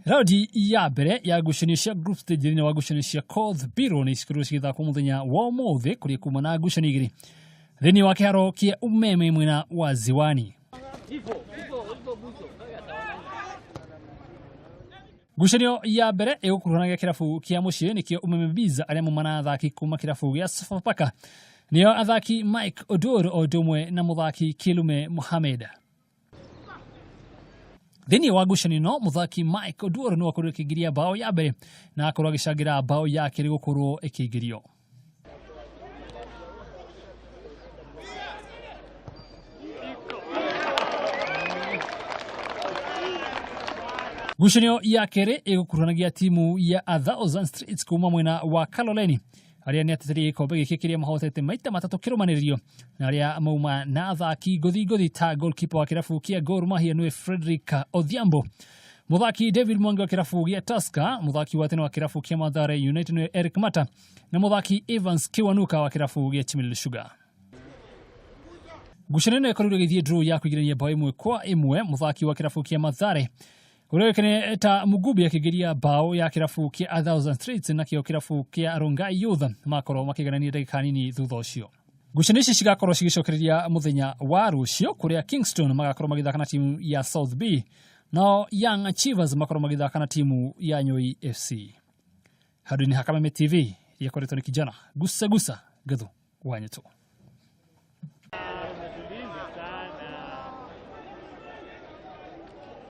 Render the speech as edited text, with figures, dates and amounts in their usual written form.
Raundi ya mbere ya ngucanio cia group stage thĩinĩ wa ngucanio cia Koth Biro nĩ cikorirwo cigĩthakwo mũthenya wa ũmũthĩ kũrĩa kuma na ngucanio igĩrĩ thĩinĩ wa kĩharo kĩa Umeme mwena wa Ziwani. Ngucanio ya mbere ĩgũkuruhanagia kĩrabu kĩa mũciĩ nĩkĩo Umeme Bees arĩa mauma na athaki kuma kĩrabu gĩa Sofapaka nĩo athaki Mike Odur o ũndũ ũmwe na mũthaki Kilume Mohamed. Thĩinĩ wa ngucanio ĩno mũthaki Mike Oduor nĩwe akorirwo akĩingĩria bao ya mbere na akorwo agĩcangĩra bao ya kerĩ gũkorwo ĩkĩingĩrio. Ngucanio ya kerĩ ĩgũkuruhanagia timu ya A Thousand Streets kuma mwena wa Kaloleni arĩa nĩ ateteri gĩkombe gĩkĩ kĩrĩa mahotete maita matatũ kĩrũmanĩrĩrio na arĩa mauma na athaki ngũthi ngũthi ta goalkeeper wa kĩrabu kĩa Gor Mahia nĩwe Frederick Odhiambo, mũthaki David Mwangi wa kĩrabu gĩa Tusker, mũthaki wa tene wa kĩrabu kĩa Mathare United nĩwe Eric Mata na mũthaki Evans Kiwanuka wa kĩrabu gĩa Chimil Sugar. Ngucanio ĩno ĩkorirwo ĩgĩthiĩ draw ya kũingĩrania bao ĩmwe kwa ĩmwe, mũthaki wa kĩrabu kĩa Mathare ũrĩa ũĩkaine ta Mugubi akĩingĩria bao ya kĩrabu kĩa A Thousand Streets nakĩo kĩrabu kĩa Rongai Youth makorwo makĩiganania ndagĩka nini thutha ũcio. Ngucanio ici cigakorwo cigĩcokereria mũthenya wa rũciũ kũrĩa Kingston magakorwo magĩthaka na timu ya South B nao Young Achievers makorwo magĩthaka na timu ya Nyoi FC. Handũ-inĩ ha Kameme TV yakoretwo nĩ kijana gusa gusa Gathu wa Nyetũ.